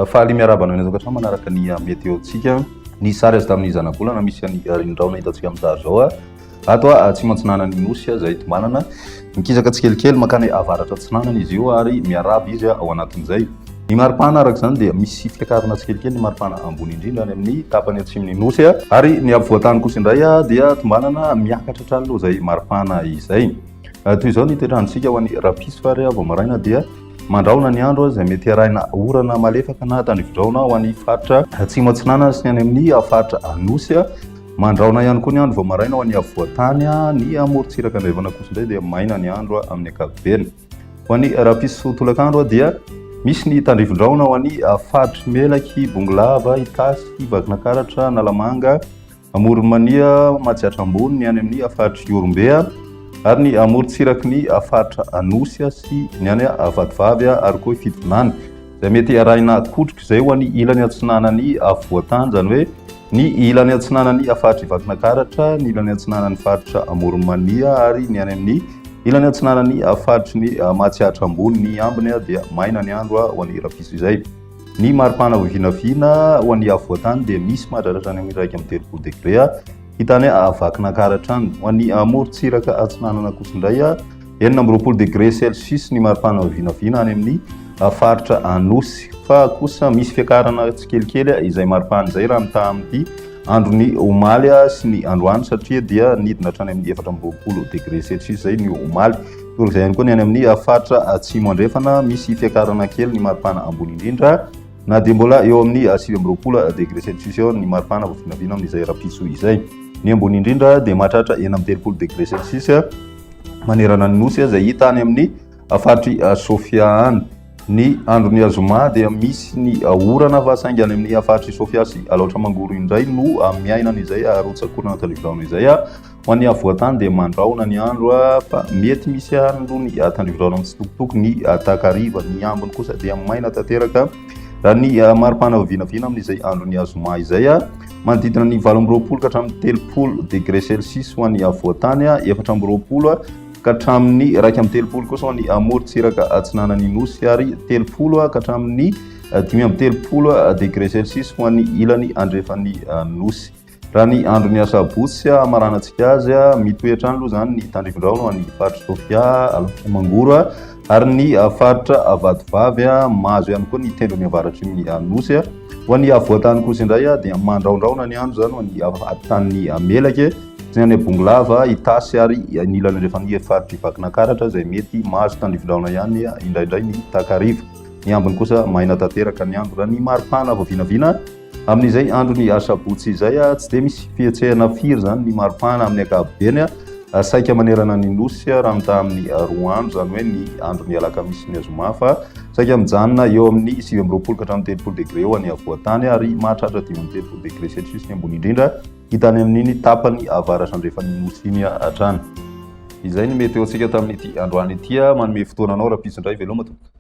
Faly miarahaba anao eny an-tokantrano manaraka ny météo-ntsika. Ny sary azo tamin'ny zanabolana misy an'i Rindraona hitantsika amin'ny sary izao. Ato atsimo atsinanan'ny nosy izay tombanana. Mikisaka tsikelikely mankany avaratra atsinanana izy io ary miarahaba izy ao anatin'izay. Ny maripana araka izany dia misy fiakarana tsikelikely ny maripana ambony indrindra any amin'ny tapany atsimon'ny nosy ary ny afovoan-tany kosa indray dia tombanana miakatra hatrany aloha izay maripana izay. Toy izao ny toetr'androntsika ho an'ny rahampitso ary vao maraina dia Mandrahona ny andro izay mety arahina orana malefaka na tandrifidraona ho an'ny faritra Atsimo Atsinanana sy ny any amin'ny faritra Anosy. Mandrahona ihany koa ny andro vao maraina ho an'ny afovoan-tany. Ny amorontsiraka andrefana kosa indray dia maina ny andro amin'ny ankapobeny. Ho an'ny rahampitso tolakandro dia misy ny tandrifindrahona ho an'ny faritry Melaky, Bongolava, Itasy, Vakinankaratra, Analamanga, Amoron'i Mania, Matsiatra Ambony, ny any amin'ny faritr'i Ihorombe ary ny amorontsiraky ny faritra Anosy sy ny any Vatovavy ary koa Fitovinany izay mety arahina kotroka izay ho an'ny ilany atsinanan'ny afovoan-tany, izany hoe ny ilany atsinanan'ny faritr'i Vakinankaratra, ny ilany atsinanan'ny faritra Amoron'i Mania ary ny any amin'ny ilany atsinanan'ny faritry ny Matsiatra Ambony. Ny ambiny dia maina ny andro ho an'ny rahampitso izay. Ny maripana vinavina ho an'ny afovoan-tany dia misy mahatratra hatrany amin'ny 31 degre hita any Vakinankaratra any. Ho an'ny amorontsiraka atsinanana kosa indray 26 degre celsius ny maripana vinavina any amin'ny faritra Anosy. Fa kosa misy fiakarana tsikelikely izay maripana izay raha mitaha amin'ity andron'ny omaly sy ny androany satria dia nidina hatrany amin'ny 24 degre celsius izay ny omaly. Torak'izay ihany koa ny any amin'ny faritra atsimo andrefana, misy fiakarana kely ny maripana ambony indrindra na dia mbola eo amin'ny 29 degré celsius eo ny maripana vao vinavina amin'izay rahampitso izay. Ny ambony indrindra dia mahatratra 36 degré celsius manerana ny nosy izay hita any amin'ny faritry Sofia any. Ny andron'ny zoma dia misy ny orana fa saingy any amin'ny faritry Sofia sy Alaotra Mangoro indray no miaina an'izay rotsak'orana tandrifidrano izay. Ho an'ny afovoan-tany dia mandrahona ny andro fa mety misy ihany aloha ny tandrifidrano mitsitokotoko ny takariva. Ny ambiny kosa dia maina tanteraka. Raha ny maripana vinavina amin'izay andron'ny zoma izay, manodidina ny 28 ka hatramin'ny 30 degré celsius ho an'ny afovoan-tany, 24 ka hatramin'ny 31 kosa ho an'ny amorontsiraka atsinanan'ny nosy ary 30 ka hatramin'ny 35 degré celsius ho an'ny ilany andrefan'ny nosy. Raha ny andron'ny asabotsy hamaranantsika azy, mitohy hatrany aloha izany ny tandrifindrahona ho an'ny faritra Sofia, Alaotra Mangoro ary ny faritra Vatovavy, mahazo ihany koa ny tendrony avaratry ny Nosy. Ho an'ny afovoan-tany kosa indray dia mandrahondrahona ny andro izany ho an'ny atitan'ny Melaky sy ny any Bongolava, Itasy ary ny ilany andrefan'ny faritr'i Vakinankaratra izay mety mahazo tandrifindrahona ihany indraindray ny takariva. Ny ambiny kosa maina tanteraka ny andro. Raha ny maripana vao vinavina Amin'izay andron'ny asabotsy izay, tsy dia misy fihetsehana firy izany ny maripana amin'ny ankapobeny, saika manerana ny Nosy raha mitaha amin'ny roa andro, izany hoe ny andron'ny alakamisy sy ny zoma, fa saika mijanona eo amin'ny 29 ka hatramin'ny 30 degre eo any afovoan-tany ary mahatratra 35 degre celsius ny ambony indrindra hita any amin'iny tapany avaratra andrefan'ny Nosy iny hatrany. Izay ny météo-ntsika tamin'ity androany ity. Manome fotoana anao rahampitso indray. Veloma tompoko.